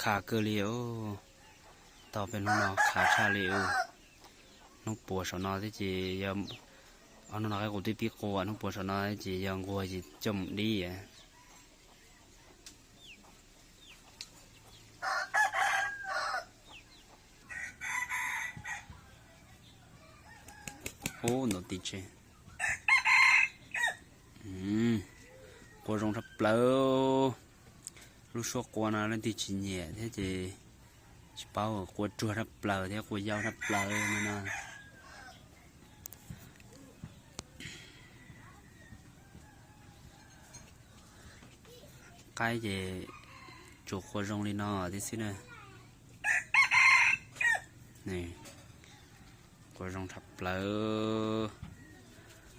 Khav kawg li, tau peb hnub no khav tshaj li. Hnub puas saum no thiab ces yog, hnub no qaib qus twb pib qua, hnub puas saum no ces yog nquag ces coj mus dib. Ub, ntaus tis tseg. Qua zoo tshaj plaws. Lub suab qua no leej twg tsis nyiam thiab ces tsis paub, qua ruag tshaj plaws thiab qua yau tshaj plaws no no. Qaib ces tsuas qua zoo li no thiab xwb na. Qua zoo tshaj plaws.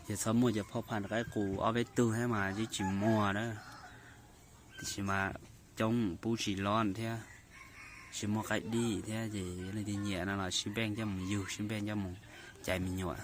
Yog txhob muaj cov phoj phaj qaib qus ob peb tug thiab mas yeej tsis muag na. Tiam sis mas coob pub tsis loj thiab, tsis muaj qaib dib thiab ces leej twg nyiam no los sib npeej coj mus yug, sib npeej coj mus cais me nyuam.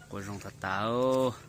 Qua zoo tas tas.